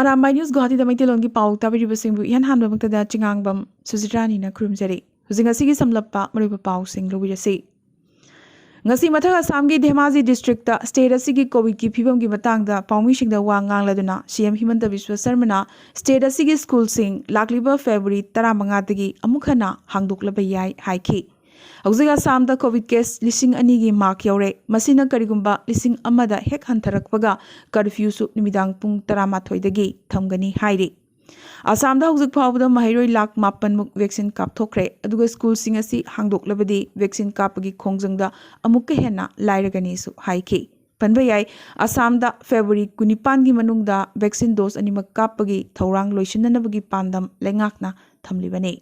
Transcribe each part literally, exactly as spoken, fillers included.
Arambai news ꯒꯨꯋꯥꯍꯥꯇꯤꯗ ꯃꯩꯇꯩꯂꯣꯟꯒꯤ ꯄꯥꯎ ꯇꯥꯕꯤꯔꯤꯕꯁꯤꯡꯕꯨ ꯏꯍꯥꯟ ꯍꯥꯟꯕꯃꯛꯇꯗ ꯆꯤꯉꯥꯡꯕꯝ ꯁꯨꯖꯤꯇ꯭ꯔꯥꯅꯤꯅ ꯈꯨꯔꯨꯝꯖꯔꯤ꯫ ꯍꯧꯖꯤꯛ ꯉꯁꯤꯒꯤ ꯁꯝꯂꯞꯄ ꯃꯔꯨꯑꯣꯏꯕ ꯄꯥꯎꯁꯤꯡ ꯂꯧꯕꯤꯔꯁꯤ꯫ ꯉꯁꯤ ꯃꯊꯛ ꯑꯁꯥꯝꯒꯤ ꯙꯦꯃꯥꯖꯤ ꯗꯤꯁꯇ꯭ꯔꯤꯛꯇ ꯁ꯭ꯇꯦꯠ ꯑꯁꯤꯒꯤ ꯀꯣꯚꯤꯗꯀꯤ ꯐꯤꯕꯝꯒꯤ ꯃꯇꯥꯡꯗ ꯄꯥꯎꯃꯤꯁꯤꯡꯗ ꯋꯥ ꯉꯥꯡꯂꯗꯨꯅ ꯁꯤ ꯑꯦꯝ ꯍꯤꯃꯟꯇ ꯕꯤꯁ꯭ꯋ ꯁꯔꯃꯅ ꯁ꯭ꯇꯦꯠ ꯑꯁꯤꯒꯤ ꯁ꯭ꯀꯨꯜꯁꯤꯡ ꯂꯥꯛꯂꯤꯕ ꯐꯦꯕ꯭ꯔꯨꯋꯔꯤ ꯇꯔꯥꯃꯉꯥꯗꯒꯤ ꯑꯃꯨꯛ ꯍꯟꯅ ꯍꯥꯡꯗꯣꯛꯂꯕ ꯌꯥꯏ ꯍꯥꯏꯈꯤ꯫ ꯍꯧꯖꯤꯛ ꯑꯁꯥꯝꯗ ꯀꯣꯚꯤꯗ ꯀꯦꯁ ꯂꯤꯁꯤꯡ ꯑꯅꯤꯒꯤ ꯃꯥꯔꯛ ꯌꯧꯔꯦ꯫ ꯃꯁꯤꯅ ꯀꯔꯤꯒꯨꯝꯕ ꯂꯤꯁꯤꯡ ꯑꯃꯗ ꯍꯦꯛ ꯍꯟꯊꯔꯛꯄꯒ ꯀꯔꯐ꯭ꯌꯨꯁꯨ ꯅꯨꯃꯤꯗꯥꯡ ꯄꯨꯡ ꯇꯔꯥꯃꯥꯊꯣꯏꯗꯒꯤ ꯊꯝꯒꯅꯤ ꯍꯥꯏꯔꯤ꯫ ꯑꯁꯥꯝꯗ ꯍꯧꯖꯤꯛ ꯐꯥꯎꯕꯗ ꯃꯍꯩꯔꯣꯏ ꯂꯥꯈ ꯃꯥꯄꯟꯃꯨꯛ ꯚꯦꯛꯁꯤꯟ ꯀꯥꯞꯊꯣꯛꯈ꯭ꯔꯦ, ꯑꯗꯨꯒ ꯁ꯭ꯀꯨꯜꯁꯤꯡ ꯑꯁꯤ ꯍꯥꯡꯗꯣꯛꯂꯕꯗꯤ ꯚꯦꯛꯁꯤꯟ ꯀꯥꯞꯄꯒꯤ ꯈꯣꯡꯖꯪꯗ ꯑꯃꯨꯛꯀ ꯍꯦꯟꯅ ꯂꯥꯏꯔꯒꯅꯤꯁꯨ ꯍꯥꯏꯈꯤ꯫ ꯄꯟꯕ ꯌꯥꯏ, ꯑꯁꯥꯝꯗ ꯐꯦꯕ꯭ꯔꯨꯋꯔꯤ ꯀꯨꯟꯅꯤꯄꯥꯟꯒꯤ ꯃꯅꯨꯡꯗ ꯚꯦꯛꯁꯤꯟ ꯗꯣꯁ ꯑꯅꯤꯃꯛ ꯀꯥꯞꯄꯒꯤ ꯊꯧꯔꯥꯡ ꯂꯣꯏꯁꯤꯟꯅꯅꯕꯒꯤ ꯄꯥꯟꯗꯝ ꯂꯩꯉꯥꯛꯅ ꯊꯝꯂꯤꯕꯅꯤ꯫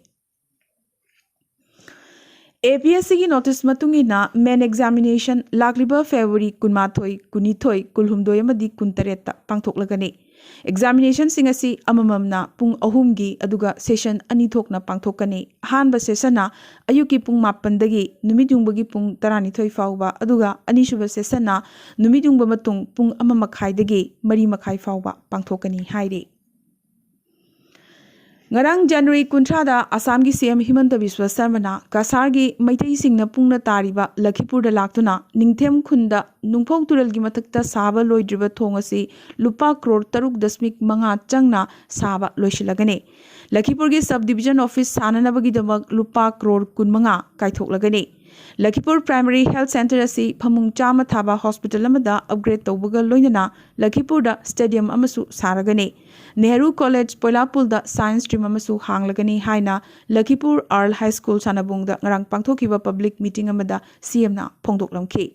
ꯑꯦ ꯄꯤ ꯑꯦꯁ ꯁꯤꯒꯤ ꯅꯣꯇꯤꯁ ꯃꯇꯨꯡ ꯏꯟꯅ ꯃꯦꯟ ꯑꯦꯛꯖꯥꯃꯤꯅꯦꯁꯟ ꯂꯥꯛꯂꯤꯕ ꯐꯦꯕ꯭ꯔꯨꯋꯔꯤ ꯀꯨꯟꯃꯥꯊꯣꯏ, ꯀꯨꯟꯅꯤꯊꯣꯏ, ꯀꯨꯟꯍꯨꯝꯗꯣꯏ ꯑꯃꯗꯤ ꯀꯨꯟꯇꯔꯦꯠꯇ ꯄꯥꯡꯊꯣꯛꯂꯒꯅꯤ꯫ ꯑꯦꯛꯖꯥꯃꯤꯅꯦꯁꯟꯁꯤꯡ ꯑꯁꯤ ꯑꯃꯃꯝꯅ ꯄꯨꯡ ꯑꯍꯨꯝꯒꯤ, ꯑꯗꯨꯒ ꯁꯦꯁꯟ ꯑꯅꯤ ꯊꯣꯛꯅ ꯄꯥꯡꯊꯣꯛꯀꯅꯤ꯫ ꯑꯍꯥꯟꯕ ꯁꯦꯁꯟꯅ ꯑꯌꯨꯛꯀꯤ ꯄꯨꯡ ꯃꯥꯄꯟꯗꯒꯤ ꯅꯨꯃꯤꯠ ꯌꯨꯡꯕꯒꯤ ꯄꯨꯡ ꯇꯔꯥꯅꯤꯊꯣꯏ ꯐꯥꯎꯕ, ꯑꯗꯨꯒ ꯑꯅꯤꯁꯨꯕ ꯁꯦꯁꯟꯅ ꯅꯨꯃꯤꯠ ꯌꯨꯡꯕ ꯃꯇꯨꯡ ꯄꯨꯡ ꯑꯃ ꯃꯈꯥꯏꯗꯒꯤ ꯃꯔꯤ ꯃꯈꯥꯏ ꯐꯥꯎꯕ ꯄꯥꯡꯊꯣꯛꯀꯅꯤ ꯍꯥꯏꯔꯤ꯫ ꯉꯔꯥꯡ ꯖꯅꯋꯥꯔꯤ ꯀꯨꯟꯊ꯭ꯔꯥꯗ ꯑꯁꯥꯝꯒꯤ ꯁꯤ ꯑꯦꯝ ꯍꯤꯃꯟꯇ ꯕꯤꯁ꯭ꯋ ꯁꯔꯃꯅ ꯀꯁꯥꯔꯒꯤ ꯃꯩꯇꯩꯁꯤꯡꯅ ꯄꯨꯡꯅ ꯇꯥꯔꯤꯕ ꯂꯈꯤꯄꯨꯔꯗ ꯂꯥꯛꯇꯨꯅ ꯅꯤꯡꯊꯦꯝ ꯈꯨꯟꯗ ꯅꯨꯡꯐꯧ ꯇꯨꯔꯦꯜꯒꯤ ꯃꯊꯛꯇ ꯁꯥꯕ ꯂꯣꯏꯗ꯭ꯔꯤꯕ ꯊꯣꯡ ꯑꯁꯤ ꯂꯨꯄꯥ ꯀ꯭ꯔꯣꯔ ꯇꯔꯨꯛ ꯗꯁꯃꯤꯛ ꯃꯉꯥ ꯆꯪꯅ ꯁꯥꯕ ꯂꯣꯏꯁꯤꯜꯂꯒꯅꯤ꯫ ꯂꯈꯤꯄꯨꯔꯒꯤ ꯁꯕ ꯗꯤꯕꯤꯖꯟ ꯑꯣꯐꯤꯁ ꯁꯥꯅꯅꯕꯒꯤꯗꯃꯛ ꯂꯨꯄꯥ ꯀ꯭ꯔꯣꯔ ꯀꯨꯟꯃꯉꯥ ꯀꯥꯏꯊꯣꯛꯂꯒꯅꯤ꯫ ꯂꯈꯤꯄꯨꯔ ꯄ꯭ꯔꯥꯏꯃꯔꯤ ꯍꯦꯜꯊ ꯁꯦꯟꯇꯔ ꯑꯁꯤ ꯐꯃꯨꯡ ꯆꯥꯝꯃ ꯊꯥꯕ ꯍꯣꯁꯄꯤꯇꯥꯜ ꯑꯃꯗ ꯑꯞꯒ꯭ꯔꯦꯗ ꯇꯧꯕꯒ ꯂꯣꯏꯅꯅ ꯂꯈꯤꯄꯨꯔꯗ ꯁ꯭ꯇꯦꯗꯤꯌꯝ ꯑꯃꯁꯨ ꯁꯥꯔꯒꯅꯤ꯫ ꯅꯦꯍꯔꯨ ꯀꯣꯂꯦꯖ ꯄꯣꯏꯂꯥꯄꯨꯜꯗ ꯁꯥꯏꯟꯁ ꯁ꯭ꯇ꯭ꯔꯤꯝ ꯑꯃꯁꯨ ꯍꯥꯡꯂꯒꯅꯤ ꯍꯥꯏꯅ ꯂꯈꯤꯄꯨꯔ ꯑꯥꯔꯜ ꯍꯥꯏ ꯁ꯭ꯀꯨꯜ ꯁꯥꯟꯅꯕꯨꯡꯗ ꯉꯔꯥꯡ ꯄꯥꯡꯊꯣꯛꯈꯤꯕ ꯄꯕ꯭ꯂꯤꯛ ꯃꯤꯇꯤꯡ ꯑꯃꯗ ꯁꯤ ꯑꯦꯝꯅ ꯐꯣꯡꯗꯣꯛꯂꯝꯈꯤ꯫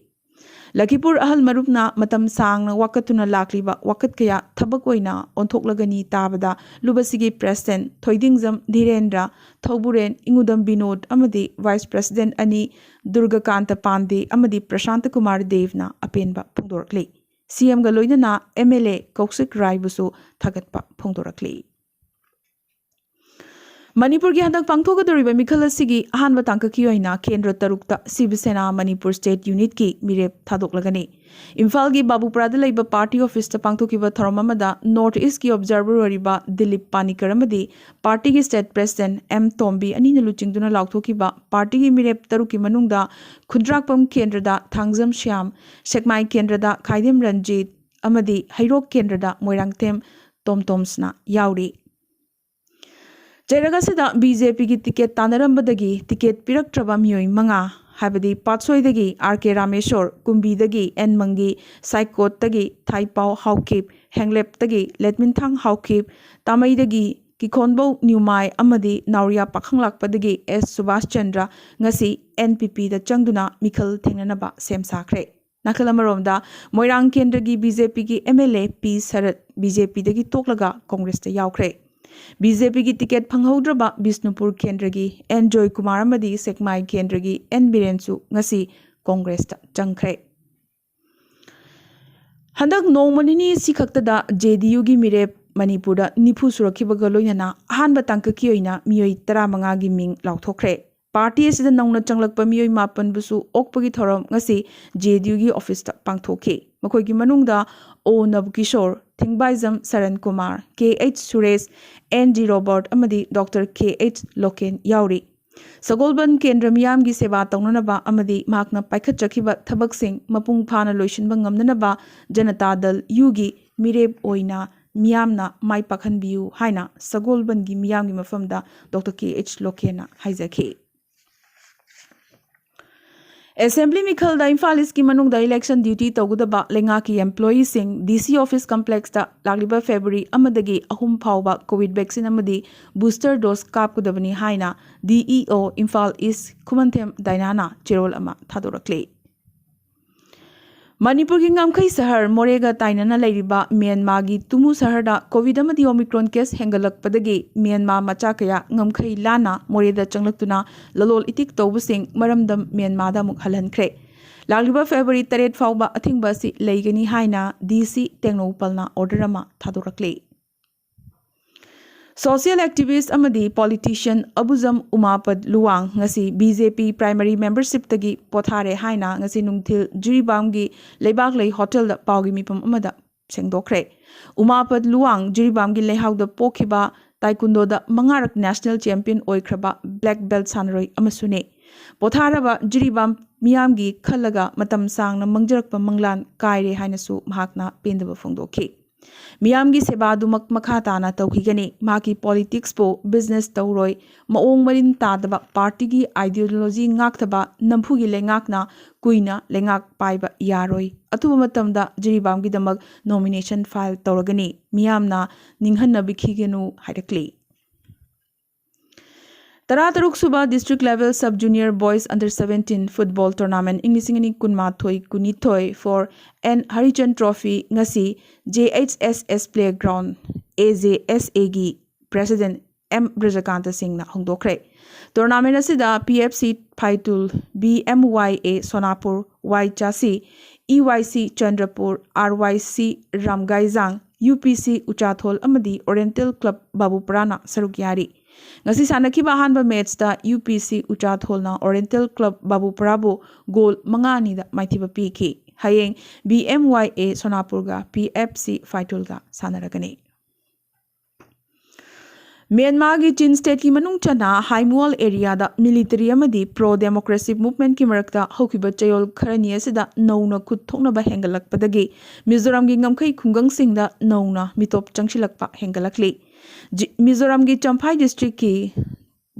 ꯂꯈꯤꯄꯨꯔ ꯑꯍꯜ ꯃꯔꯨꯞꯅ ꯃꯇꯝ ꯁꯥꯡꯅ ꯋꯥꯀꯠꯇꯨꯅ ꯂꯥꯛꯂꯤꯕ ꯋꯥꯀꯠ ꯀꯌꯥ ꯊꯕꯛ ꯑꯣꯏꯅ ꯑꯣꯟꯊꯣꯛꯂꯒꯅꯤ ꯇꯥꯕꯗ ꯂꯨꯕꯁꯤꯒꯤ ꯄ꯭ꯔꯦꯁꯤꯗꯦꯟꯠ ꯊꯣꯏꯗꯤꯡꯖꯝ ꯙꯤꯔꯦꯟꯗ꯭ꯔ, ꯊꯧꯕꯨꯔꯦꯟ ꯏꯉꯨꯗꯝ ꯕꯤꯅꯣꯗ ꯑꯃꯗꯤ ꯚꯥꯏꯁ ꯄ꯭ꯔꯦꯁꯤꯗꯦꯟꯠ ꯑꯅꯤ ꯗꯨꯔꯒꯀꯥꯟꯇ ꯄꯥꯟꯗꯦ ꯑꯃꯗꯤ ꯄ꯭ꯔꯁꯥꯟꯇ ꯀꯨꯃꯥꯔ ꯗꯦꯕꯅ ꯑꯄꯦꯟꯕ ꯐꯣꯡꯗꯣꯔꯛꯂꯤ꯫ ꯁꯤ ꯑꯦꯝꯒ ꯂꯣꯏꯅꯅ ꯑꯦꯝ ꯑꯦꯜ ꯑꯦ ꯀꯧꯁꯤꯛ ꯔꯥꯏꯕꯨꯁꯨ ꯊꯥꯒꯠꯄ ꯐꯣꯡꯗꯣꯔꯛꯂꯤ꯫ ꯃꯅꯤꯄꯨꯔꯒꯤ ꯍꯟꯗꯛ ꯄꯥꯡꯊꯣꯛꯀꯗꯧꯔꯤꯕ ꯃꯤꯈꯜ ꯑꯁꯤꯒꯤ ꯑꯍꯥꯟꯕ ꯇꯥꯡꯀꯛꯀꯤ ꯑꯣꯏꯅ ꯀꯦꯟꯗ꯭ꯔ ꯇꯔꯨꯛꯇ ꯁꯤꯕ ꯁꯦꯅꯥ ꯃꯅꯤꯄꯨꯔ ꯁ꯭ꯇꯦꯠ ꯌꯨꯅꯤꯠꯀꯤ ꯃꯤꯔꯦꯞ ꯊꯥꯗꯣꯛꯂꯒꯅꯤ꯫ ꯏꯝꯐꯥꯜꯒꯤ ꯕꯥꯕꯨꯄꯨꯔꯥꯗ ꯂꯩꯕ ꯄꯥꯔꯇꯤ ꯑꯣꯐꯤꯁꯇ ꯄꯥꯡꯊꯣꯛꯈꯤꯕ ꯊꯧꯔꯝ ꯑꯃꯗ ꯅꯣꯔꯠ ꯏꯁꯀꯤ ꯑꯣꯕꯖꯥꯔꯚꯔ ꯑꯣꯏꯔꯤꯕ ꯗꯤꯂꯤꯞ ꯄꯥꯅꯤꯀꯔ ꯑꯃꯗꯤ ꯄꯥꯔꯇꯤꯒꯤ ꯁ꯭ꯇꯦꯠ ꯄ꯭ꯔꯦꯁꯤꯗꯦꯟꯠ ꯑꯦꯝ ꯇꯣꯝꯕꯤ ꯑꯅꯤꯅ ꯂꯨꯆꯤꯡꯗꯨꯅ ꯂꯥꯎꯊꯣꯛꯈꯤꯕ ꯄꯥꯔꯇꯤꯒꯤ ꯃꯤꯔꯦꯞ ꯇꯔꯨꯛꯀꯤ ꯃꯅꯨꯡꯗ ꯈꯨꯟꯗ꯭ꯔꯥꯛꯄꯝ ꯀꯦꯟꯗ꯭ꯔꯗ ꯊꯥꯡꯖꯝ ꯁ꯭ꯌꯥꯝ, ꯁꯦꯛꯃꯥꯏ ꯀꯦꯟꯗ꯭ꯔꯗ ꯈꯥꯏꯗꯦꯝ ꯔꯟꯖꯤꯠ ꯑꯃꯗꯤ ꯍꯩꯔꯣꯛ ꯀꯦꯟꯗ꯭ꯔꯗ ꯃꯣꯏꯔꯥꯡꯊꯦꯝ ꯇꯣꯝꯇꯣꯝꯁꯅ ꯌꯥꯎꯔꯤ꯫ ꯆꯩꯔꯛ ꯑꯁꯤꯗ ꯕꯤ ꯖꯦ ꯄꯤꯒꯤ ꯇꯤꯀꯦꯠ ꯇꯥꯟꯅꯔꯝꯕꯗꯒꯤ ꯇꯤꯀꯦꯠ ꯄꯤꯔꯛꯇ꯭ꯔꯕ ꯃꯤꯑꯣꯏ ꯃꯉꯥ, ꯍꯥꯏꯕꯗꯤ ꯄꯥꯠꯁꯣꯏꯗꯒꯤ R K Rameshwor, ꯀꯨꯝꯕꯤꯗꯒꯤ and ꯃꯪꯒꯤ, ꯁꯥꯏꯀꯣꯠꯇꯒꯤ ꯊꯥꯏꯄꯥꯎ Haokip, ꯍꯦꯡꯂꯦꯞꯇꯒꯤ ꯂꯦꯠꯃꯤꯟꯊꯥꯡ Haokip, ꯇꯥꯃꯩꯗꯒꯤ ꯀꯤꯈꯣꯟꯕꯧ ꯅ꯭ꯌꯨꯃꯥꯏ ꯑꯃꯗꯤ ꯅꯥꯎꯔꯤꯌꯥ ꯄꯥꯈꯪꯂꯥꯛꯄꯗꯒꯤ ꯑꯦꯁ ꯁꯨꯕꯥꯁ ꯆꯟꯗ꯭ꯔ ꯉꯁꯤ ꯑꯦꯟ ꯄꯤ ꯄꯤꯗ ꯆꯪꯗꯨꯅ ꯃꯤꯈꯜ ꯊꯦꯡꯅꯅꯕ ꯁꯦꯝ ꯁꯥꯈ꯭ꯔꯦ꯫ ꯅꯥꯀꯜ ꯑꯃꯔꯣꯝꯗ ꯃꯣꯏꯔꯥꯡ ꯀꯦꯟꯗ꯭ꯔꯒꯤ ꯕꯤ ꯖꯦ ꯄꯤꯒꯤ M L A P Sarat B J ꯄꯤꯗꯒꯤ ꯇꯣꯛꯂꯒ ꯀꯣꯡꯒ꯭ꯔꯦꯁꯇ ꯌꯥꯎꯈ꯭ꯔꯦ꯫ ꯕꯤ ꯖꯦ ꯄꯤꯒꯤ ꯇꯤꯀꯦꯠ ꯐꯪꯍꯧꯗ꯭ꯔꯕ ꯕꯤꯁꯅꯨꯄꯨꯔ ꯀꯦꯟꯗ꯭ꯔꯒꯤ ꯑꯦꯟ ꯖꯣꯏꯀꯨꯃꯥꯔ ꯑꯃꯗꯤ ꯁꯦꯛꯃꯥꯏ ꯀꯦꯟꯗ꯭ꯔꯒꯤ ꯑꯦꯟ ꯕꯤꯔꯦꯟꯁꯨ ꯉꯁꯤ ꯀꯣꯡꯒ꯭ꯔꯦꯁꯇ ꯆꯪꯈ꯭ꯔꯦ꯫ ꯍꯟꯗꯛ ꯅꯣꯡꯃ ꯅꯤꯅꯤ ꯑꯁꯤ ꯈꯛꯇꯗ ꯖꯦ ꯗꯤ ꯌꯨꯒꯤ ꯃꯤꯔꯦꯞ ꯃꯅꯤꯄꯨꯔꯗ ꯅꯤꯐꯨ ꯁꯨꯔꯛꯈꯤꯕꯒ ꯂꯣꯏꯅꯅ ꯑꯍꯥꯟꯕ ꯇꯥꯡꯀꯛꯀꯤ ꯑꯣꯏꯅ ꯃꯤꯑꯣꯏ ꯇꯔꯥꯃꯉꯥꯒꯤ ꯃꯤꯡ ꯂꯥꯎꯊꯣꯛꯈ꯭ꯔꯦ꯫ ꯄꯥꯔꯇꯤ ꯑꯁꯤꯗ ꯅꯧꯅ ꯆꯪꯂꯛꯄ ꯃꯤꯑꯣꯏ ꯃꯥꯄꯟꯕꯨꯁꯨ ꯑꯣꯛꯄꯒꯤ ꯊꯧꯔꯝ ꯉꯁꯤ ꯖꯦ ꯗꯤ ꯌꯨꯒꯤ ꯑꯣꯐꯤꯁꯇ ꯄꯥꯡꯊꯣꯛꯈꯤ꯫ ꯃꯈꯣꯏꯒꯤ ꯃꯅꯨꯡꯗ O Nabakishore, Thingbaijam Saran Kumar, K H Suresh, N G Robert ꯑꯃꯗꯤ ꯗꯣꯛꯇꯔ ꯀꯦ ꯑꯩꯆ ꯂꯣꯀꯦꯟ ꯌꯥꯎꯔꯤ꯫ ꯁꯒꯣꯜꯕꯟ ꯀꯦꯟꯗ꯭ꯔ ꯃꯤꯌꯥꯝꯒꯤ ꯁꯦꯕꯥ ꯇꯧꯅꯅꯕ ꯑꯃꯗꯤ ꯃꯍꯥꯛꯅ ꯄꯥꯏꯈꯠꯆꯈꯤꯕ ꯊꯕꯛꯁꯤꯡ ꯃꯄꯨꯡ ꯐꯥꯅ ꯂꯣꯏꯁꯤꯟꯕ ꯉꯝꯅꯅꯕ ꯖꯅꯇꯥ ꯗꯜ ꯌꯨꯒꯤ ꯃꯤꯔꯦꯞ ꯑꯣꯏꯅ ꯃꯤꯌꯥꯝꯅ ꯃꯥꯏ ꯄꯥꯛꯍꯟꯕꯤꯌꯨ ꯍꯥꯏꯅ ꯁꯒꯣꯜꯕꯟꯒꯤ ꯃꯤꯌꯥꯝꯒꯤ ꯃꯐꯝꯗ doctor K H ꯂꯣꯀꯦꯟꯅ ꯍꯥꯏꯖꯈꯤ꯫ Assembly ꯃꯤꯈꯜꯗ Imphal ꯏꯁꯀꯤ ꯃꯅꯨꯡꯗ ꯏꯂꯦꯛꯁꯟ ꯗ꯭ꯌꯨꯇꯤ ꯇꯧꯒꯗꯕ ꯂꯩꯉꯥꯛꯀꯤ ꯑꯦꯝꯄ꯭ꯂꯣꯌꯤꯁꯤꯡ ꯗꯤ ꯁꯤ ꯑꯣꯐꯤꯁ ꯀꯝꯄ꯭ꯂꯦꯛꯁꯇ ꯂꯥꯛꯂꯤꯕ ꯐꯦꯕ꯭ꯔꯨꯋꯥꯔꯤ ꯑꯃꯗꯒꯤ ꯑꯍꯨꯝ ꯐꯥꯎꯕ ꯀꯣꯚꯤꯗ ꯚꯦꯛꯁꯤꯟ ꯑꯃꯗꯤ ꯕꯨꯁꯇꯔ ꯗꯣꯁ ꯀꯥꯞꯀꯗꯕꯅꯤ ꯍꯥꯏꯅ ꯗꯤ ꯏ ꯑꯣ ꯏꯝꯐꯥꯜ ꯏꯁ ꯈꯨꯃꯟꯊꯦꯝ ꯗꯥꯏꯅꯥꯅ ꯆꯦꯔꯣꯜ ꯑꯃ ꯊꯥꯗꯣꯔꯛꯂꯤ꯫ ꯃꯅꯤꯄꯨꯔꯒꯤ ꯉꯝꯈꯩ ꯁꯍꯔ ꯃꯣꯔꯦꯒ ꯇꯥꯏꯅꯅ ꯂꯩꯔꯤꯕ ꯃ꯭ꯌꯥꯟꯃꯥꯔꯒꯤ ꯇꯨꯃꯨ ꯁꯍꯔꯗ ꯀꯣꯚꯤꯗ ꯑꯃꯗꯤ ꯑꯣꯃꯤꯀ꯭ꯔꯣꯟ ꯀꯦꯁ ꯍꯦꯟꯒꯠꯂꯛꯄꯗꯒꯤ ꯃ꯭ꯌꯥꯟꯃꯥꯔ ꯃꯆꯥ ꯀꯌꯥ ꯉꯝꯈꯩ ꯂꯥꯟꯅ ꯃꯣꯔꯦꯗ ꯆꯪꯂꯛꯇꯨꯅ ꯂꯂꯣꯜ ꯏꯇꯤꯛ ꯇꯧꯕꯁꯤꯡ ꯃꯔꯝꯗꯝ ꯃ꯭ꯌꯥꯟꯃꯥꯔꯗ ꯑꯃꯨꯛ ꯍꯜꯍꯟꯈ꯭ꯔꯦ꯫ ꯂꯥꯛꯂꯤꯕ ꯐꯦꯕ꯭ꯔꯨꯋꯥꯔꯤ ꯇꯔꯦꯠ ꯐꯥꯎꯕ ꯑꯊꯤꯡꯕ ꯑꯁꯤ ꯂꯩꯒꯅꯤ ꯍꯥꯏꯅ ꯗꯤ ꯁꯤ ꯇꯦꯡꯅꯧꯄꯜꯅ ꯑꯣꯔꯗꯔ ꯑꯃ ꯊꯥꯗꯣꯔꯛꯂꯤ꯫ Social activist ꯑꯃꯗꯤ politician ꯑꯕꯨꯖꯝ ꯎꯃꯥꯄꯠ ꯂꯨꯋꯥꯡ ꯉꯁꯤ B J P primary membershipꯇꯒꯤ ꯄꯣꯊꯥꯔꯦ ꯍꯥꯏꯅ ꯉꯁꯤ ꯅꯨꯡꯊꯤꯜ ꯖꯤꯔꯤꯕꯥꯝꯒꯤ ꯂꯩꯕꯥꯛꯂꯩ ꯍꯣꯇꯦꯜꯗ ꯄꯥꯎꯒꯤ ꯃꯤꯐꯝ ꯑꯃꯗ ꯁꯦꯡꯗꯣꯛꯈ꯭ꯔꯦ꯫ ꯎꯃꯥꯄꯠ ꯂꯨꯋꯥꯡ ꯖꯤꯔꯤꯕꯥꯝꯒꯤ ꯂꯩꯍꯥꯎꯗ ꯄꯣꯛꯈꯤꯕ, ꯇꯥꯏꯀꯨꯟꯗꯣꯗ ꯃꯉꯥꯔꯛ national champion ꯑꯣꯏꯈ꯭ꯔꯕ black belt ꯁꯥꯟꯅꯔꯣꯏ ꯑꯃꯁꯨꯅꯤ꯫ ꯄꯣꯊꯥꯔꯕ ꯖꯤꯔꯤꯕꯥꯝ ꯃꯤꯌꯥꯝꯒꯤ ꯈꯜꯂꯒ ꯃꯇꯝ ꯁꯥꯡꯅ ꯃꯥꯡꯖꯔꯛꯄ ꯃꯪꯂꯥꯟ ꯀꯥꯏꯔꯦ ꯍꯥꯏꯅꯁꯨ ꯃꯍꯥꯛꯅ ꯄꯦꯟꯗꯕ ꯐꯣꯡꯗꯣꯛꯈꯤ꯫ ꯃꯤꯌꯥꯝꯒꯤ ꯁꯦꯕꯥꯗꯨꯃꯛ ꯃꯈꯥ ꯇꯥꯅ ꯇꯧꯈꯤꯒꯅꯤ꯫ ꯃꯍꯥꯛꯀꯤ politicsꯄꯨ business ꯇꯧꯔꯣꯏ, ꯃꯑꯣꯡ ꯃꯔꯤꯟ ꯇꯥꯗꯕ partyꯒꯤ ideology ꯉꯥꯛꯇꯕ ꯅꯝꯐꯨꯒꯤ ꯂꯩꯉꯥꯛꯅ ꯀꯨꯏꯅ ꯂꯩꯉꯥꯛ ꯄꯥꯏꯕ ꯌꯥꯔꯣꯏ꯫ ꯑꯊꯨꯕ ꯃꯇꯝꯗ ꯖꯤꯔꯤꯕꯥꯝꯒꯤꯗꯃꯛ nomination file ꯇꯧꯔꯒꯅꯤ꯫ ꯃꯤꯌꯥꯝꯅ ꯅꯤꯡꯍꯟꯅꯕꯤꯈꯤꯒꯅꯨ ꯍꯥꯏꯔꯛꯂꯤ꯫ ꯇꯔꯥꯇꯔꯨꯛ ꯁꯨꯕ district level sub junior boys under seventeen football tournament ꯏꯪ ꯂꯤꯁꯤꯡ ꯑꯅꯤ ꯀꯨꯟꯃꯥꯊꯣꯏ ꯀꯨꯟꯅꯤꯊꯣꯏ for N Harichan Trophy ꯉꯁꯤ J H S S playground, A J S Aꯒꯤ president M ꯕ꯭ꯔꯖꯀꯥꯟꯇ ꯁꯤꯡꯅ ꯍꯧꯗꯣꯛꯈ꯭ꯔꯦ꯫ Tournament ꯑꯁꯤꯗ P F C ꯐꯥꯏꯇꯨꯜ, B M Y A ꯁꯣꯅꯥꯄꯨꯔ, Y ꯆꯥꯁꯤ, E Y C Chandrapur, R Y C ꯔꯥꯝꯒꯥꯏꯖꯥꯡ, U P C ꯎꯆꯥꯊꯣꯜ ꯑꯃꯗꯤ Oriental Club ꯕꯥꯕꯨꯄꯨꯔꯥꯅ ꯁꯔꯨꯛ ꯌꯥꯔꯤ꯫ ꯉꯁꯤ ꯁꯥꯟꯅꯈꯤꯕ ꯑꯍꯥꯟꯕ matchꯇ U P C ꯎꯆꯥꯊꯣꯜꯅ Oriental Club ꯕꯥꯕꯨꯄꯨꯔꯥꯕꯨ goal ꯃꯉꯥ ꯑꯅꯤꯗ ꯃꯥꯏꯊꯤꯕ ꯄꯤꯈꯤ꯫ ꯍꯌꯦꯡ B M Y A ꯁꯣꯅꯥꯄꯨꯔꯒ P F C ꯐꯥꯏꯇꯨꯜꯒ ꯁꯥꯟꯅꯔꯒꯅꯤ꯫ ꯃ꯭ꯌꯥꯟꯃꯥꯔꯒꯤ ꯆꯤꯟ stateꯀꯤ ꯃꯅꯨꯡ ꯆꯟꯅ ꯍꯥꯏꯃꯨꯑꯜ areaꯗ military ꯑꯃꯗꯤ pro democracy movementꯀꯤ ꯃꯔꯛꯇ ꯍꯧꯈꯤꯕ ꯆꯌꯣꯜ ꯈꯔꯅꯤ ꯑꯁꯤꯗ ꯅꯧꯅ ꯈꯨꯠ ꯊꯣꯛꯅꯕ ꯍꯦꯟꯒꯠꯂꯛꯄꯗꯒꯤ ꯃꯤꯖꯣꯔꯥꯝꯒꯤ ꯉꯝꯈꯩ ꯈꯨꯡꯒꯪꯁꯤꯡꯗ ꯅꯧꯅ ꯃꯤꯇꯣꯞ ꯆꯪꯁꯤꯜꯂꯛꯄ ꯍꯦꯟꯒꯠꯂꯛꯂꯤ꯫ ꯖꯤ-, ꯃꯤꯖꯣꯔꯥꯝꯒꯤ ꯆꯝꯐꯥꯏ districtꯀꯤ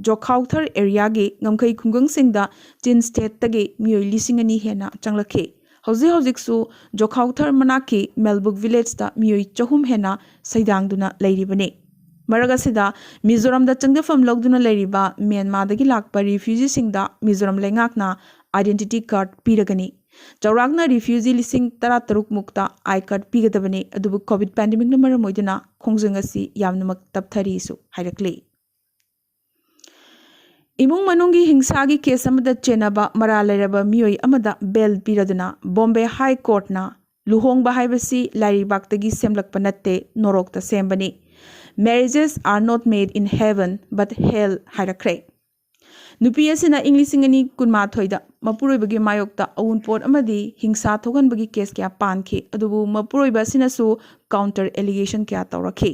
ꯖꯣꯈꯥꯎꯊꯔ areaꯒꯤ ꯉꯝꯈꯩ ꯈꯨꯡꯒꯪꯁꯤꯡꯗ ꯆꯤꯟ stateꯇꯒꯤ ꯃꯤꯑꯣꯏ ꯂꯤꯁꯤꯡ ꯑꯅꯤ ꯍꯦꯟꯅ ꯆꯪꯂꯛꯈꯤ꯫ ꯍꯧꯖꯤꯛ ꯍꯧꯖꯤꯛꯁꯨ ꯖꯣꯈꯥꯎꯊꯔ ꯃꯅꯥꯛꯀꯤ ꯃꯦꯜꯕꯨꯛ villageꯇ ꯃꯤꯑꯣꯏ ꯆꯍꯨꯝ ꯍꯦꯟꯅ ꯁꯩꯗꯥꯡꯗꯨꯅ ꯂꯩꯔꯤꯕꯅꯤ꯫ ꯃꯔꯛ ꯑꯁꯤꯗ ꯃꯤꯖꯣꯔꯥꯝꯗ ꯆꯪꯖꯐꯝ ꯂꯧꯗꯨꯅ ꯂꯩꯔꯤꯕ ꯃ꯭ꯌꯥꯟꯃꯥꯔꯗꯒꯤ ꯂꯥꯛꯄ refugeeꯁꯤꯡꯗ ꯃꯤꯖꯣꯔꯥꯝ ꯂꯩꯉꯥꯛꯅ identity card ꯄꯤꯔꯒꯅꯤ꯫ ꯆꯥꯎꯔꯥꯛꯅ refugee ꯂꯤꯁꯤꯡ ꯇꯔꯥꯇꯔꯨꯛ ꯃꯨꯛꯇ I card ꯄꯤꯒꯗꯕꯅꯤ, ꯑꯗꯨꯕꯨ COVID pandemicꯅ ꯃꯔꯝ ꯑꯣꯏꯗꯨꯅ ꯈꯣꯡꯖꯪ ꯑꯁꯤ ꯌꯥꯝꯅꯃꯛ ꯇꯞꯊꯔꯤꯁꯨ ꯍꯥꯏꯔꯛꯂꯤ꯫ ꯏꯃꯨꯡ ꯃꯅꯨꯡꯒꯤ ꯍꯤꯡꯁꯥꯒꯤ case ꯑꯃꯗ ꯆꯦꯟꯅꯕ ꯃꯔꯥꯜ ꯂꯩꯔꯕ ꯃꯤꯑꯣꯏ ꯑꯃꯗ bail ꯄꯤꯔꯗꯨꯅ Bombay High Courtꯅ ꯂꯨꯍꯣꯡꯕ ꯍꯥꯏꯕꯁꯤ ꯂꯥꯏꯔꯩꯕꯥꯛꯇꯒꯤ ꯁꯦꯝꯂꯛꯄ ꯅꯠꯇꯦ, ꯅꯣꯔꯣꯛꯇ ꯁꯦꯝꯕꯅꯤ꯫ "Marriages are not made in heaven but hell" ꯍꯥꯏꯔꯛꯈ꯭ꯔꯦ꯫ ꯅꯨꯄꯤ ꯑꯁꯤꯅ ꯏꯪ ꯂꯤꯁꯤꯡ ꯑꯅꯤ ꯀꯨꯟꯃꯥꯊꯣꯏꯗ ꯃꯄꯨꯔꯣꯏꯕꯒꯤ ꯃꯥꯌꯣꯛꯇ ꯑꯎꯟꯄꯣꯠ ꯑꯃꯗꯤ ꯍꯤꯡꯁꯥ ꯊꯣꯛꯍꯟꯕꯒꯤ ꯀꯦꯁ ꯀꯌꯥ ꯄꯥꯟꯈꯤ, ꯑꯗꯨꯕꯨ ꯃꯄꯨꯔꯣꯏꯕ ꯑꯁꯤꯅꯁꯨ ꯀꯥꯎꯟꯇꯔ ꯑꯦꯂꯤꯒꯦꯁꯟ ꯀꯌꯥ ꯇꯧꯔꯛꯈꯤ꯫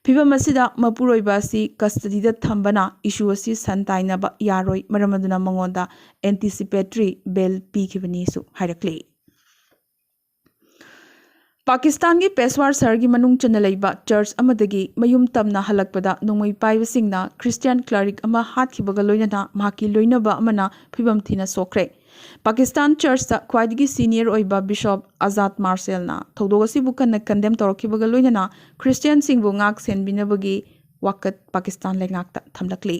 ꯐꯤꯕꯝ ꯑꯁꯤꯗ ꯃꯄꯨꯔꯣꯏꯕ ꯑꯁꯤ ꯀꯁꯇꯗꯤꯗ ꯊꯝꯕꯅ ꯏꯁꯨ ꯑꯁꯤ ꯁꯟ ꯇꯥꯏꯅꯕ ꯌꯥꯔꯣꯏ, ꯃꯔꯝ ꯑꯗꯨꯅ ꯃꯉꯣꯟꯗ ꯑꯦꯟꯇꯤꯁꯤꯄꯦꯇꯔꯤ ꯕꯦꯜ ꯄꯤꯈꯤꯕꯅꯤꯁꯨ ꯍꯥꯏꯔꯛꯂꯤ꯫ ꯄꯥꯀꯤꯁꯇꯥꯟꯒꯤ ꯄꯦꯁꯋꯥꯔ ꯁꯍꯔꯒꯤ ꯃꯅꯨꯡ ꯆꯟꯅ ꯂꯩꯕ ꯆꯔꯆ ꯑꯃꯗꯒꯤ ꯃꯌꯨꯝ ꯇꯝꯅ ꯍꯜꯂꯛꯄꯗ ꯅꯣꯡꯃꯩ ꯄꯥꯏꯕꯁꯤꯡꯅ ꯈ꯭ꯔꯤꯁꯇꯤꯌꯥꯟ ꯀ꯭ꯂꯥꯔꯤꯛ ꯑꯃ ꯍꯥꯠꯈꯤꯕꯒ ꯂꯣꯏꯅꯅ ꯃꯍꯥꯛꯀꯤ ꯂꯣꯏꯅꯕ ꯑꯃꯅ ꯐꯤꯕꯝ ꯊꯤꯅ ꯁꯣꯛꯈ꯭ꯔꯦ꯫ ꯄꯥꯀꯤꯁꯇꯥꯟ ꯆꯔꯆꯇ ꯈ꯭ꯋꯥꯏꯗꯒꯤ ꯁꯤꯅꯤꯌꯔ ꯑꯣꯏꯕ ꯕꯤꯁꯣꯞ ꯑꯖꯥꯗ ꯃꯥꯔꯁꯦꯜꯅ ꯊꯧꯗꯣꯛ ꯑꯁꯤꯕꯨ ꯀꯟꯅ ꯀꯟꯗꯦꯝ ꯇꯧꯔꯛꯈꯤꯕꯒ ꯂꯣꯏꯅꯅ ꯈ꯭ꯔꯤꯁꯇꯤꯌꯥꯟꯁꯤꯡꯕꯨ ꯉꯥꯛ ꯁꯦꯟꯕꯤꯅꯕꯒꯤ ꯋꯥꯀꯠ ꯄꯥꯀꯤꯁꯇꯥꯟ ꯂꯩꯉꯥꯛꯇ ꯊꯝꯂꯛꯂꯤ꯫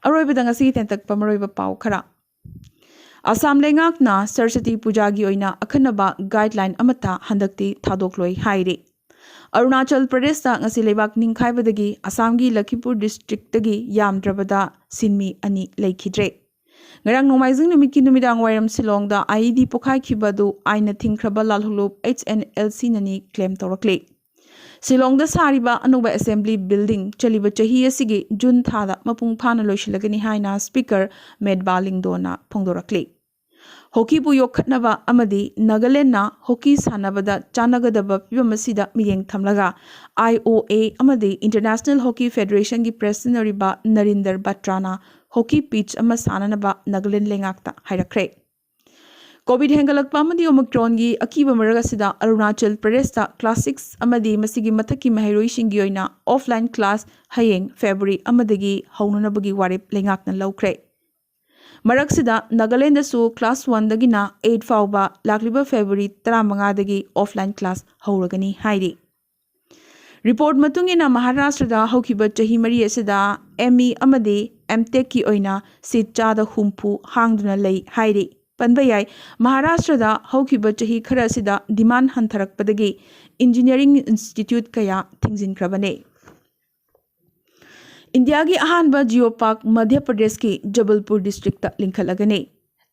ꯑꯔꯣꯏꯕꯗ ꯉꯁꯤꯒꯤ ꯇꯦꯟꯇꯛꯄ ꯃꯔꯨꯑꯣꯏꯕ ꯄꯥꯎ ꯈꯔ꯫ ꯑꯁꯥꯝ ꯂꯩꯉꯥꯛꯅ ꯁꯔꯁꯇꯤ ꯄꯨꯖꯥꯒꯤ ꯑꯣꯏꯅ ꯑꯈꯟꯅꯕ ꯒꯥꯏꯗꯂꯥꯏꯟ ꯑꯃꯠꯇ ꯍꯟꯗꯛꯇꯤ ꯊꯥꯗꯣꯛꯂꯣꯏ ꯍꯥꯏꯔꯤ꯫ ꯑꯔꯨꯅꯥꯆꯜ ꯄ꯭ꯔꯗꯦꯁꯇ ꯉꯁꯤ ꯂꯩꯕꯥꯛ ꯅꯤꯡꯈꯥꯏꯕꯗꯒꯤ ꯑꯁꯥꯝꯒꯤ ꯂꯈꯤꯄꯨꯔ ꯗꯤꯁꯇ꯭ꯔꯤꯛꯇꯒꯤ ꯌꯥꯝꯗ꯭ꯔꯕꯗ ꯁꯤꯟꯃꯤ ꯑꯅꯤ ꯂꯩꯈꯤꯗ꯭ꯔꯦ꯫ ꯉꯔꯥꯡ ꯅꯣꯡꯃꯥꯏꯖꯤꯡ ꯅꯨꯃꯤꯠꯀꯤ ꯅꯨꯃꯤꯗꯥꯡ ꯋꯥꯏꯔꯝ ꯁꯤꯂꯣꯡꯗ ꯑꯥꯏꯏꯗꯤ ꯄꯣꯈꯥꯏꯈꯤꯕ ꯑꯗꯨ ꯑꯥꯏꯟꯅ ꯊꯤꯡꯈ꯭ꯔꯕ ꯂꯥꯜꯍꯧꯂꯨꯞ ꯑꯩꯆ ꯑꯦꯟ ꯑꯦꯜ ꯁꯤꯅꯅꯤ ꯀ꯭ꯂꯦꯝ ꯇꯧꯔꯛꯂꯤ꯫ ꯁꯤꯂꯣꯡꯗ ꯁꯥꯔꯤꯕ ꯑꯅꯧꯕ ꯑꯦꯁꯦꯝꯕ꯭ꯂꯤ ꯕꯤꯜꯗꯤꯡ ꯆꯠꯂꯤꯕ ꯆꯍꯤ ꯑꯁꯤꯒꯤ ꯖꯨꯟ ꯊꯥꯗ ꯃꯄꯨꯡ ꯐꯥꯅ ꯂꯣꯏꯁꯤꯜꯂꯒꯅꯤ ꯍꯥꯏꯅ ꯁ꯭ꯄꯤꯀꯔ ꯃꯦꯠꯕꯥ ꯂꯤꯡꯗꯣꯅ ꯐꯣꯡꯗꯣꯔꯛꯂꯤ꯫ ꯍꯣꯀꯤꯕꯨ ꯌꯣꯛꯈꯠꯅꯕ ꯑꯃꯗꯤ ꯅꯥꯒꯥꯂꯦꯟꯗꯅ ꯍꯣꯀꯤ ꯁꯥꯟꯅꯕꯗ ꯆꯥꯟꯅꯒꯗꯕ ꯐꯤꯕꯝ ꯑꯁꯤꯗ ꯃꯤꯠꯌꯦꯡ ꯊꯝꯂꯒ ꯑꯥꯏ ꯑꯣ ꯑꯦ ꯑꯃꯗꯤ ꯏꯟꯇꯔꯅꯦꯁꯅꯦꯜ ꯍꯣꯀꯤ ꯐꯦꯗꯔꯦꯁꯟꯒꯤ ꯄ꯭ꯔꯦꯁꯤꯗꯦꯟꯠ ꯑꯣꯏꯔꯤꯕ ꯅꯔꯤꯟꯗꯔ ꯕꯇ꯭ꯔꯥꯅ ꯍꯣꯀꯤ ꯄꯤꯆ ꯑꯃ ꯁꯥꯅꯅꯕ ꯅꯥꯒꯥꯂꯦꯟ ꯂꯩꯉꯥꯛꯇ ꯍꯥꯏꯔꯛꯈ꯭ꯔꯦ꯫ ꯀꯣꯚꯤꯗ ꯍꯦꯟꯒꯠꯂꯛꯄ ꯑꯃꯗꯤ ꯑꯣꯃꯤꯀ꯭ꯔꯣꯟꯒꯤ ꯑꯀꯤꯕ ꯃꯔꯛ ꯑꯁꯤꯗ ꯑꯔꯨꯅꯥꯆꯜ ꯄ꯭ꯔꯗꯦꯁꯇ ꯀ꯭ꯂꯥꯁ ꯁꯤꯛꯁ ꯑꯃꯗꯤ ꯃꯁꯤꯒꯤ ꯃꯊꯛꯀꯤ ꯃꯍꯩꯔꯣꯏꯁꯤꯡꯒꯤ ꯑꯣꯏꯅ ꯑꯣꯐꯂꯥꯏꯟ ꯀ꯭ꯂꯥꯁ ꯍꯌꯦꯡ ꯐꯦꯕ꯭ꯔꯨꯋꯥꯔꯤ ꯑꯃꯗꯒꯤ ꯍꯧꯅꯅꯕꯒꯤ ꯋꯥꯔꯦꯞ ꯂꯩꯉꯥꯛꯅ ꯂꯧꯈ꯭ꯔꯦ꯫ ꯃꯔꯛꯁꯤꯗ ꯅꯥꯒꯥꯂꯦꯟꯗꯁꯨ ꯀ꯭ꯂꯥꯁ ꯋꯥꯟꯗꯒꯤꯅ ꯑꯩꯠ ꯐꯥꯎꯕ ꯂꯥꯛꯂꯤꯕ ꯐꯦꯕ꯭ꯔꯨꯋꯥꯔꯤ ꯇꯔꯥꯃꯉꯥꯗꯒꯤ ꯑꯣꯐꯂꯥꯏꯟ ꯀ꯭ꯂꯥꯁ ꯍꯧꯔꯒꯅꯤ ꯍꯥꯏꯔꯤ꯫ ꯔꯤꯄꯣꯔꯠ ꯃꯇꯨꯡ ꯏꯟꯅ ꯃꯍꯥꯔꯥꯁꯇ꯭ꯔꯗ ꯍꯧꯈꯤꯕ ꯆꯍꯤ ꯃꯔꯤ ꯑꯁꯤꯗ ꯑꯦꯝ ꯏ ꯑꯃꯗꯤ ꯑꯦꯝ ꯇꯦꯛꯀꯤ ꯑꯣꯏꯅ ꯁꯤꯠ ꯆꯥꯗ ꯍꯨꯝꯐꯨ ꯍꯥꯡꯗꯨꯅ ꯂꯩ ꯍꯥꯏꯔꯤ꯫ ꯄꯟꯕ ꯌꯥꯏ, ꯃꯍꯥꯔꯥꯁꯇ꯭ꯔꯗ ꯍꯧꯈꯤꯕ ꯆꯍꯤ ꯈꯔ ꯑꯁꯤꯗ ꯗꯤꯃꯥꯟ ꯍꯟꯊꯔꯛꯄꯗꯒꯤ ꯏꯟꯖꯤꯅꯤꯌꯥꯔꯤꯡ ꯏꯟꯁꯇꯤꯇ꯭ꯌꯨꯠ ꯀꯌꯥ ꯊꯤꯡꯖꯤꯟꯈ꯭ꯔꯕꯅꯤ꯫ ꯏꯟꯗꯤꯌꯥꯒꯤ ꯑꯍꯥꯟꯕ ꯖꯤꯑꯣ ꯄꯥꯔꯛ ꯃꯙ꯭ꯌ ꯄ꯭ꯔꯗꯦꯁꯀꯤ ꯖꯕꯜꯄꯨꯔ ꯗꯤꯁꯇ꯭ꯔꯤꯛꯇ ꯂꯤꯡꯈꯠꯂꯒꯅꯤ꯫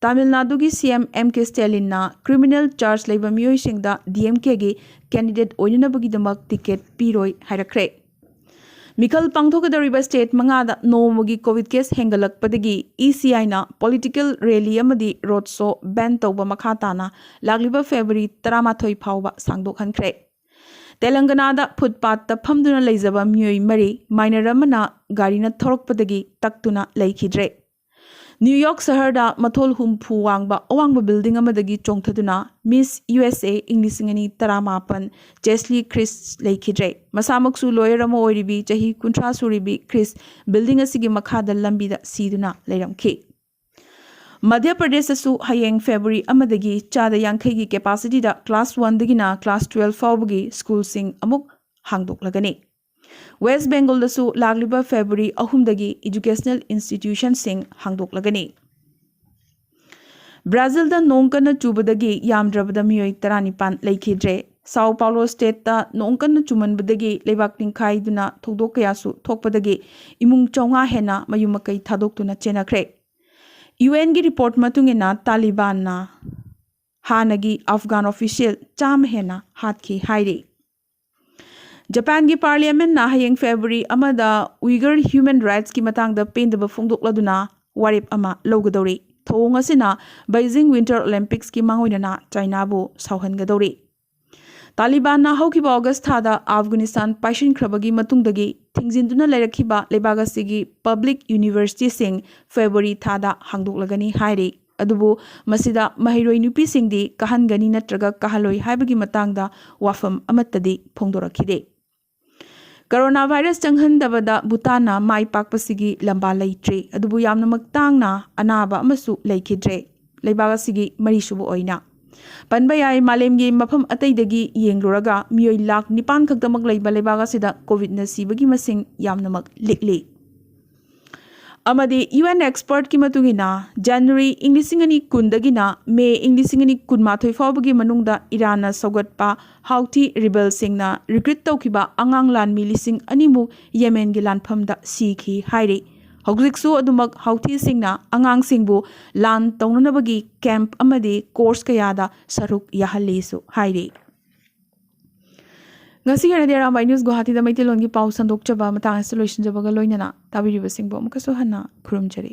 ꯇꯥꯃꯤꯜ ꯅꯥꯗꯨꯒꯤ ꯁꯤ ꯑꯦꯝ ꯑꯦꯝ ꯀꯦ ꯁ꯭ꯇꯦꯂꯤꯟꯅ ꯀ꯭ꯔꯤꯃꯤꯅꯦꯜ ꯆꯥꯔꯖ ꯂꯩꯕ ꯃꯤꯑꯣꯏꯁꯤꯡꯗ ꯗꯤ ꯑꯦꯝ ꯀꯦꯒꯤ ꯀꯦꯟꯗꯤꯗꯦꯠ ꯑꯣꯏꯅꯅꯕꯒꯤꯗꯃꯛ ꯇꯤꯀꯦꯠ ꯄꯤꯔꯣꯏ ꯍꯥꯏꯔꯛꯈ꯭ꯔꯦ꯫ ꯃꯤꯈꯜ ꯄꯥꯡꯊꯣꯛꯀꯗꯧꯔꯤꯕ ꯁ꯭ꯇꯦꯠ ꯃꯉꯥꯗ ꯅꯣꯡꯃꯒꯤ ꯀꯣꯚꯤꯗ ꯀꯦꯁ ꯍꯦꯟꯒꯠꯂꯛꯄꯗꯒꯤ ꯏ ꯁꯤ ꯑꯥꯏꯅ ꯄꯣꯂꯤꯇꯤꯀꯦꯜ ꯔꯦꯂꯤ ꯑꯃꯗꯤ ꯔꯣꯗ ꯁꯣ ꯕꯦꯟ ꯇꯧꯕ ꯃꯈꯥ ꯇꯥꯅ ꯂꯥꯛꯂꯤꯕ ꯐꯦꯕ꯭ꯔꯨꯋꯥꯔꯤ ꯇꯔꯥꯃꯥꯊꯣꯏ ꯐꯥꯎꯕ ꯁꯥꯡꯗꯣꯛꯍꯟꯈ꯭ꯔꯦ꯫ ꯇꯦꯂꯪꯒꯅꯥꯗ ꯐꯨꯠꯄꯥꯠꯇ ꯐꯝꯗꯨꯅ ꯂꯩꯖꯕ ꯃꯤꯑꯣꯏ ꯃꯔꯤ, ꯃꯥꯏꯅꯔ ꯑꯃꯅ ꯒꯥꯔꯤꯅ ꯊꯧꯔꯛꯄꯗꯒꯤ ꯇꯛꯇꯨꯅ ꯂꯩꯈꯤꯗ꯭ꯔꯦ꯫ ꯅ꯭ꯌꯨ ꯌꯣꯔꯛ ꯁꯍꯔꯗ ꯃꯊꯣꯜ ꯍꯨꯝꯐꯨ ꯋꯥꯡꯕ ꯑꯋꯥꯡꯕ ꯕꯤꯜꯗꯤꯡ ꯑꯃꯗꯒꯤ ꯆꯣꯡꯊꯗꯨꯅ ꯃꯤꯁ ꯌꯨ ꯑꯦꯁ ꯑꯦ ꯏꯪ ꯂꯤꯁꯤꯡ ꯑꯅꯤ ꯇꯔꯥꯃꯥꯄꯟ ꯆꯦꯁꯂꯤ ꯈ꯭ꯔꯤꯁ ꯂꯩꯈꯤꯗ꯭ꯔꯦ꯫ ꯃꯁꯥꯃꯛꯁꯨ ꯂꯣꯌꯔ ꯑꯃ ꯑꯣꯏꯔꯤꯕꯤ ꯆꯍꯤ ꯀꯨꯟꯊ꯭ꯔꯥ ꯁꯨꯔꯤꯕꯤ ꯈ꯭ꯔꯤꯁ ꯕꯤꯜꯗꯤꯡ ꯑꯁꯤꯒꯤ ꯃꯈꯥꯗ ꯂꯝꯕꯤꯗ ꯁꯤꯗꯨꯅ ꯂꯩꯔꯝꯈꯤ꯫ ꯃꯙ꯭ꯌ ꯄ꯭ꯔꯗꯦꯁꯇꯁꯨ ꯍꯌꯦꯡ ꯐꯦꯕ꯭ꯔꯨꯋꯥꯔꯤ ꯑꯃꯗꯒꯤ ꯆꯥꯗ ꯌꯥꯡꯈꯩꯒꯤ ꯀꯦꯄꯥꯁꯤꯇꯤꯗ ꯀ꯭ꯂꯥꯁ ꯋꯥꯟꯗꯒꯤꯅ ꯀ꯭ꯂꯥꯁ ꯇꯨꯋꯦꯜꯐ ꯐꯥꯎꯕꯒꯤ ꯁ꯭ꯀꯨꯜꯁꯤꯡ ꯑꯃꯨꯛ ꯍꯥꯡꯗꯣꯛꯂꯒꯅꯤ꯫ ꯋꯦꯁ ꯕꯦꯡꯒꯣꯜꯗꯁꯨ ꯂꯥꯛꯂꯤꯕ ꯐꯦꯕ꯭ꯔꯨꯋꯥꯔꯤ ꯑꯍꯨꯝꯗꯒꯤ ꯏꯗꯨꯀꯦꯁꯅꯦꯜ ꯏꯟꯁꯇꯤꯇ꯭ꯌꯨꯁꯟꯁꯤꯡ ꯍꯥꯡꯗꯣꯛꯂꯒꯅꯤ꯫ ꯕ꯭ꯔꯥꯖꯤꯜꯗ ꯅꯣꯡ ꯀꯟꯅ ꯆꯨꯕꯗꯒꯤ ꯌꯥꯝꯗ꯭ꯔꯕꯗ ꯃꯤꯑꯣꯏ ꯇꯔꯥꯅꯤꯄꯥꯟ ꯂꯩꯈꯤꯗ꯭ꯔꯦ꯫ ꯁꯥꯎ ꯄꯥꯎꯂꯣ ꯁ꯭ꯇꯦꯠꯇ ꯅꯣꯡ ꯀꯟꯅ ꯆꯨꯃꯟꯕꯗꯒꯤ ꯂꯩꯕꯥꯛ ꯅꯤꯡꯈꯥꯏꯗꯨꯅ ꯊꯧꯗꯣꯛ ꯀꯌꯥꯁꯨ ꯊꯣꯛꯄꯗꯒꯤ ꯏꯃꯨꯡ ꯆꯥꯝꯃꯉꯥ ꯍꯦꯟꯅ ꯃꯌꯨꯝ ꯃꯀꯩ ꯊꯥꯗꯣꯛꯇꯨꯅ ꯆꯦꯟꯅꯈ꯭ꯔꯦ꯫ ꯌꯨ ꯑꯦꯟꯒꯤ ꯔꯤꯄꯣꯔꯠ ꯃꯇꯨꯡ ꯏꯟꯅ ꯇꯥꯂꯤꯕꯥꯟꯅ ꯍꯥꯟꯅꯒꯤ ꯑꯐꯒꯥꯟ ꯑꯣꯐꯤꯁꯤꯌꯦꯜ ꯆꯥꯝꯃ ꯍꯦꯟꯅ ꯍꯥꯠꯈꯤ ꯍꯥꯏꯔꯤ꯫ ꯖꯄꯥꯟꯒꯤ ꯄꯥꯔꯂꯤꯌꯥꯃꯦꯟꯅ ꯍꯌꯦꯡ ꯐꯦꯕ꯭ꯔꯨꯋꯥꯔꯤ ꯑꯃꯗ ꯎꯏꯒꯔ ꯍ꯭ꯌꯨꯃꯦꯟ ꯔꯥꯏꯠꯁꯀꯤ ꯃꯇꯥꯡꯗ ꯄꯦꯟꯗꯕ ꯐꯣꯡꯗꯣꯛꯂꯗꯨꯅ ꯋꯥꯔꯦꯞ ꯑꯃ ꯂꯧꯒꯗꯧꯔꯤ꯫ ꯊꯧꯑꯣꯡ ꯑꯁꯤꯅ ꯕꯩꯖꯤꯡ ꯋꯤꯟꯇꯔ ꯑꯣꯂꯤꯝꯄꯤꯛꯁꯀꯤ ꯃꯥꯡꯑꯣꯏꯅꯅ ꯆꯥꯏꯅꯥꯕꯨ ꯁꯥꯎꯍꯟꯒꯗꯧꯔꯤ꯫ ꯇꯥꯂꯤꯕꯥꯟꯅ ꯍꯧꯈꯤꯕ ꯑꯣꯒꯁ ꯊꯥꯗ ꯑꯐꯒꯥꯅꯤꯁꯇꯥꯟ ꯄꯥꯏꯁꯤꯟꯈ꯭ꯔꯕꯒꯤ ꯃꯇꯨꯡꯗꯒꯤ ꯊꯤꯡꯖꯤꯟꯗꯨꯅ ꯂꯩꯔꯛꯈꯤꯕ ꯂꯩꯕꯥꯛ ꯑꯁꯤꯒꯤ ꯄꯕ꯭ꯂꯤꯛ ꯌꯨꯅꯤꯚꯔꯁꯤꯇꯤꯁꯤꯡ ꯐꯦꯕ꯭ꯔꯨꯋꯥꯔꯤ ꯊꯥꯗ ꯍꯥꯡꯗꯣꯛꯂꯒꯅꯤ ꯍꯥꯏꯔꯤ꯫ ꯑꯗꯨꯕꯨ ꯃꯁꯤꯗ ꯃꯍꯩꯔꯣꯏ ꯅꯨꯄꯤꯁꯤꯡꯗꯤ ꯀꯥꯍꯟꯒꯅꯤ ꯅꯠꯇ꯭ꯔꯒ ꯀꯥꯍꯜꯂꯣꯏ ꯍꯥꯏꯕꯒꯤ ꯃꯇꯥꯡꯗ ꯋꯥꯐꯝ ꯑꯃꯠꯇꯗꯤ ꯐꯣꯡꯗꯣꯔꯛꯈꯤꯗꯦ꯫ ꯀꯣꯔꯣꯅꯥ ꯚꯥꯏꯔꯁ ꯆꯪꯍꯟꯗꯕꯗ ꯚꯨꯇꯥꯟꯅ ꯃꯥꯏ ꯄꯥꯛꯄꯁꯤꯒꯤ ꯂꯝꯕꯥ ꯂꯩꯇ꯭ꯔꯤ, ꯑꯗꯨꯕꯨ ꯌꯥꯝꯅꯃꯛ ꯇꯥꯡꯅ ꯑꯅꯥꯕ ꯑꯃꯁꯨ ꯂꯩꯈꯤꯗ꯭ꯔꯦ꯫ ꯂꯩꯕꯥꯛ ꯑꯁꯤꯒꯤ ꯃꯔꯤꯁꯨꯕ ꯑꯣꯏꯅ ꯄꯟꯕ ꯌꯥꯏ, ꯃꯥꯂꯦꯝꯒꯤ ꯃꯐꯝ ꯑꯇꯩꯗꯒꯤ ꯌꯦꯡꯂꯨꯔꯒ ꯃꯤꯑꯣꯏ ꯂꯥꯈ ꯅꯤꯄꯥꯟ ꯈꯛꯇꯃꯛ ꯂꯩꯕ ꯂꯩꯕꯥꯛ ꯑꯁꯤꯗ ꯀꯣꯚꯤꯗꯅ ꯁꯤꯕꯒꯤ ꯃꯁꯤꯡ ꯌꯥꯝꯅꯃꯛ ꯂꯤꯛꯂꯤ꯫ ꯑꯃꯗꯤ ꯌꯨ ꯑꯦꯟ ꯑꯦꯛꯁꯄꯔꯠꯀꯤ ꯃꯇꯨꯡ ꯏꯟꯅ, ꯖꯅꯋꯥꯔꯤ ꯏꯪ ꯂꯤꯁꯤꯡ ꯑꯅꯤ ꯀꯨꯟꯗꯒꯤꯅ ꯃꯦ ꯏꯪ ꯂꯤꯁꯤꯡ ꯑꯅꯤ ꯀꯨꯟꯃꯥꯊꯣꯏ ꯐꯥꯎꯕꯒꯤ ꯃꯅꯨꯡꯗ ꯏꯔꯥꯟꯅ ꯁꯧꯒꯠꯄ ꯍꯥꯎꯊꯤ ꯔꯤꯕꯦꯜꯁꯤꯡꯅ ꯔꯤꯀ꯭ꯔꯨꯠ ꯇꯧꯈꯤꯕ ꯑꯉꯥꯡ ꯂꯥꯟꯃꯤ ꯂꯤꯁꯤꯡ ꯑꯅꯤꯃꯨꯛ ꯌꯦꯃꯦꯟꯒꯤ ꯂꯥꯟꯐꯝꯗ ꯁꯤꯈꯤ ꯍꯥꯏꯔꯤ꯫ ꯍꯧꯖꯤꯛꯁꯨ ꯑꯗꯨꯃꯛ ꯍꯥꯎꯊꯤꯁꯤꯡꯅ ꯑꯉꯥꯡꯁꯤꯡꯕꯨ ꯂꯥꯟ ꯇꯧꯅꯅꯕꯒꯤ ꯀꯦꯝꯞ ꯑꯃꯗꯤ ꯀꯣꯔꯁ ꯀꯌꯥꯗ ꯁꯔꯨꯛ ꯌꯥꯍꯜꯂꯤꯁꯨ ꯍꯥꯏꯔꯤ꯫ ꯉꯁꯤꯒꯤ ꯑꯣꯏꯅꯗꯤ ꯑꯔꯥꯝꯕꯥꯏ ꯅ꯭ꯌꯨꯁ ꯒꯨꯋꯥꯍꯥꯇꯤꯗ ꯃꯩꯇꯩꯂꯣꯟꯒꯤ ꯄꯥꯎ ꯁꯟꯗꯣꯛꯆꯕ ꯃꯇꯥꯡ ꯑꯁꯤꯗ ꯂꯣꯏꯁꯤꯟꯖꯕꯒ ꯂꯣꯏꯅꯅ ꯇꯥꯕꯤꯔꯤꯕꯁꯤꯡꯕꯨ ꯑꯃꯨꯛꯀꯁꯨ ꯍꯟꯅ ꯈꯨꯔꯨꯝꯖꯔꯤ꯫